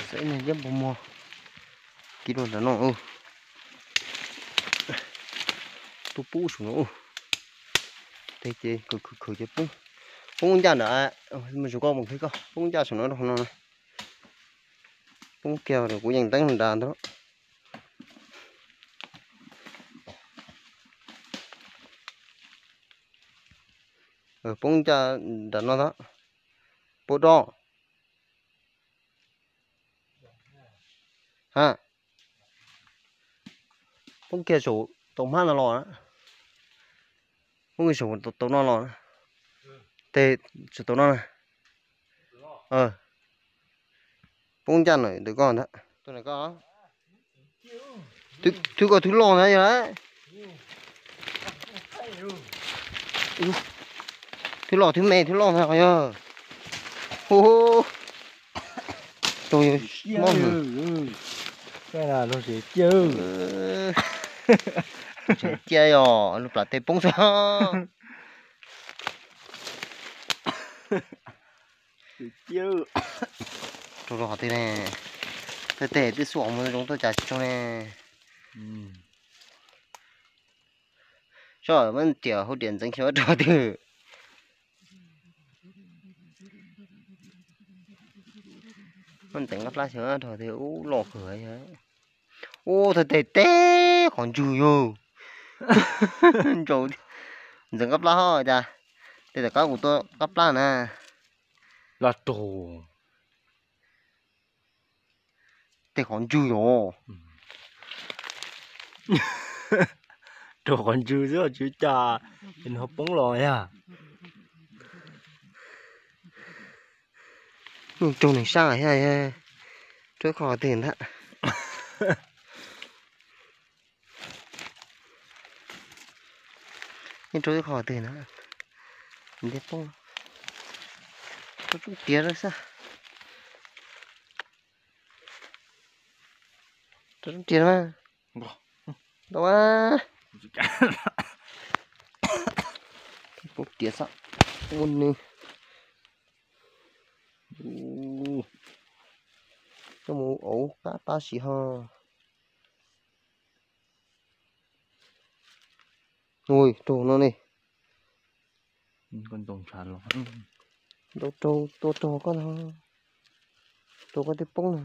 Txawm ib niag liab npog muag kiv dua nram no. Tuaj pub saum no. Tej ces khwv khwv ces poob, poob ncaj nram, mus saum koj mus qhib koj, poob ncaj saum no rau hauv no na. Poob kiag kuv yeej teeb nrad ntag. Poob ncaj nram no ntag. Poob do. Ha, poob kiag saum tau hmab no los, poob kiag saum tau no los, tej saum tau no na. Poob ncaj ntawm koj ntag. Thwb koj thwb loj ntag yog. Thwb loj thwb me thwb loj ntag yog. Hu, rau mob. Tseem cia yog lub plam tej poob xwb. Rau rau qhov twg ne? Tej tej twb xuam mus zoo tuaj cas tsis zoo ne. Soj mas tias hauv diam ntxeev xyov rau twg. Mas ntxeev qab plab xyov rau twg ub loj kawg. Ub, thawj teg teb qhov ntswg yog. Ntxeev qab plab ho cas. Tej tom qab kuv tua qab plab na. Loj raug. Tej qhov ntswg yog. Raug qhov ntswg xwb tsis ua cas, es nws ho poob los yog. Yeej raug nws sab thiab, raug qhov twg ntag. Yeej raug ib qho twg na. Ntiag poob. Raug tsob tiav lawm xwb. Raug tsob tiav mas. Ntau a. Poob tiav xwb. Ua nws. Coj mus auv qab tab sis ho. Ui, raug no ne. Ntau raug, tua raug koj no, raug koj twb poob no.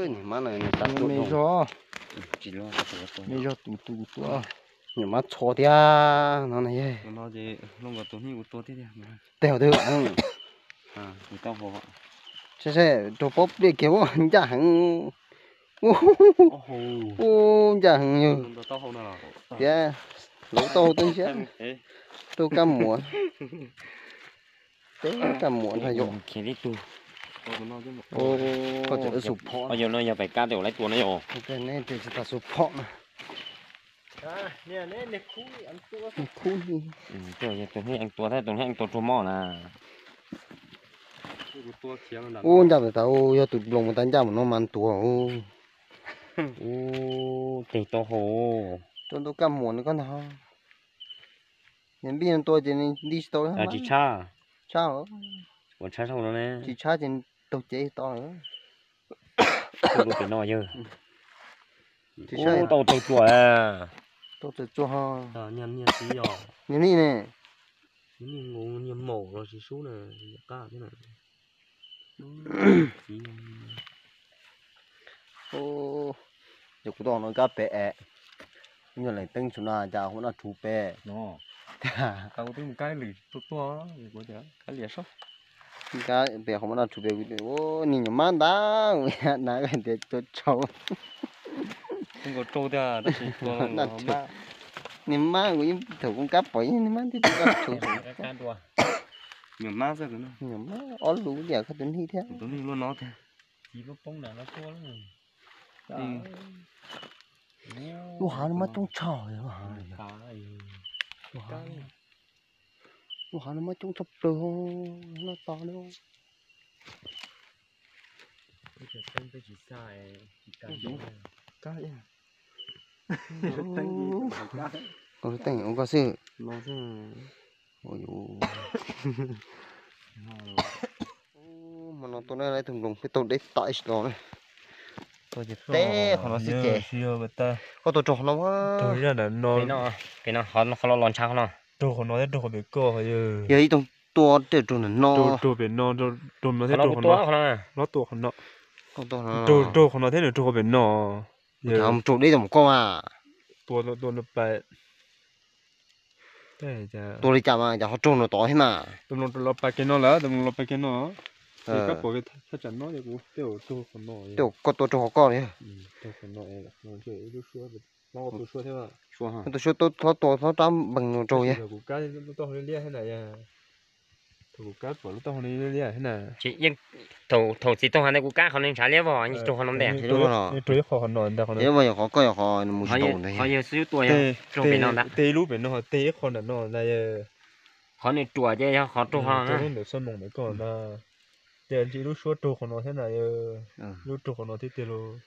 Niag mab no me zog, me zog tus tus tua. Niag mab txho thiab no na. Tej hauv twg? Seb seb, raug pob pliaj kiag ua ncaj heev. Ua ncaj heev yog. Tias lawv tau teb ntsiab, rau kab muam, teb kab muam ntag yom. Koj tseem xub phom. Yog no yog pem kab tej uas lawv tua na yom. Neb tseem tsis tas xub phom na. Khub li. Tus hnub tua thiab tus hnub tua tsuag mob na. Ub, ncaj tas tas, yog tus nploos mus tas ncaj mus no mas tuag. Ub, tes tau hau. Rau ntu kab muam nws koj ntag. Niag npij no tua ces nws nti tsis tau. Tsis tshab. Tshab. Ua tshab tshaj no ne. Tsis tshab ces taug cev tau lawm. Tus pem no yog. Ub, tau tsaug tsuag. Tau tsaug tsuag ho. Niag nej ne. Niag maum los tsis sub na, qab thiab na. Yog kuv tuaj no kab pem es, nyuag leej teeb tsuv na cas hu noj tshuv pem. Kab lwm tuaj tuaj, kab liam sab. Kab pem qhov muaj noj tshuv pem, niag nyuam mab ntag, na tias tua tsaug. Niag mab kuv yeej thaum kuv kab pom niag mab thiab tus noj tshuv. Nyuam mab ob lub tiam koj tus neeg thiab. Lub hav no mas coob tshaj, lub hav no mas coob tshaj plaws, noj to na. Koj teej ua koj xwb. Hmo no tuaj na, ib tug nploos peb tau deb tas ib sim no na. Tuaj ces teb qhov no xwb ces. Koj tuaj raug qhov no. Raug zaj nram no. Qhov no los ntshav qhov no. Raug qhov no thiab raug qhov pem koj. Yog ib tug tua tej raug nram no. Raug pem no, raug no thiab raug qhov no. Raug qhov no thiab nws raug qhov pem no. Raug deb tau mus koj mas. Tua tua pa. Tua li cas mas cas ho raug no tod thiab mas. Tus mloog los pas kiag no lawm, tus mloog los pas kiag no. Koj pom thaj tsam no, tej zaum koj tua raug qhov koj li. Tus suab hlob tua hlob rab npees no raug yog. Thaum kuv kab pom lub taub hau no liab liab thiab na. Thaum txiv toog hais ntawd kuv kab qhov no ntshav liab vog, raug qhov no ntej. Raug ib qho qhov no ntag, qhov no. Qhov yog xwb tua raug pem no ntag. Tej lub pem no, tej ib qho nram no ntag. Qhov nws ruam ces yog qhov raug qhov ntawm xab moos ntawd koj na. Tej ntsis lub suab raug qhov no thiab na. Lub raug qhov no thiab tiag lauj.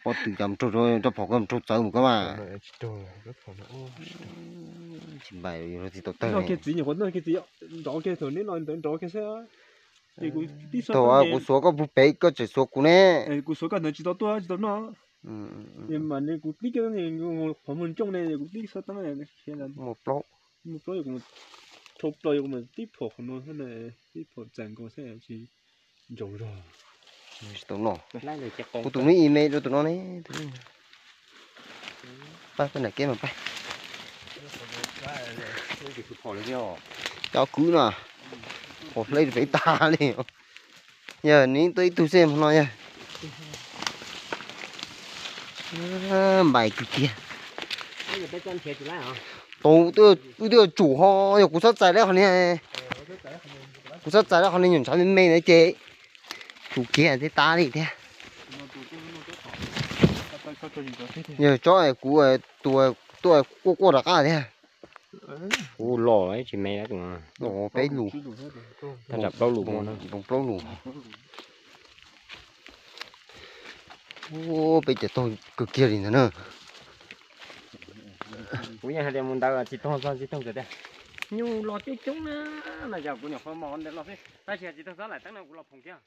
Pob tw cas raug rau phom koj raug txawv mus koj mas. Tsis npais yuav txiv tau tawg. Nrov kiag txiv, nyuam qhuav nrov kiag thaum neb los ntawd nrov kiag xwb. Thaum kuv xuav koj puag pem koj tseem xuav kuv ne. Kuv xuav koj ntawd tsis tau tuaj tsis tau noj. Mas kuv tib kiag qhov muag ntsooj ne kuv tib xuav tau. Muaj plaub, muaj plaub, dhau plaub yuav kuv mas tib phom qhov no xwb na, tib phom txais nkaus xwb tsis ntsoov zog. Tsis tau noj. Kuv tus neb ib me rau tus no ne. Pab peb nram kev mas pab. Cov kwv no, ua hleb rau pem ib tag li. Yog nws tuaj ib tug xwb hmo no yog. Npais kiag kiag. Tus wb twb yuav tsum ho yog kuv txhob txais lawm qhov ni. Kuv txhob txais lawm qhov ni nyuam ntshav me me ntawd ces tsum kiag thiab tas li thiab. Yog tsob kuv tus tuaj quaj quaj rov qab thiab. Kuv los tsis me, peb lus, npoo plaub lus. Peb cov taug kawg kiag li ntag na. Kuv yeej hais tias mus ntawd tsis taug txog tsis taug tias nyuj los coob coob na, no yog kuv nyuam qhuav mos ntawd los xwb tab sis tsis taug txog laim teeb no kuv los phoom kiag.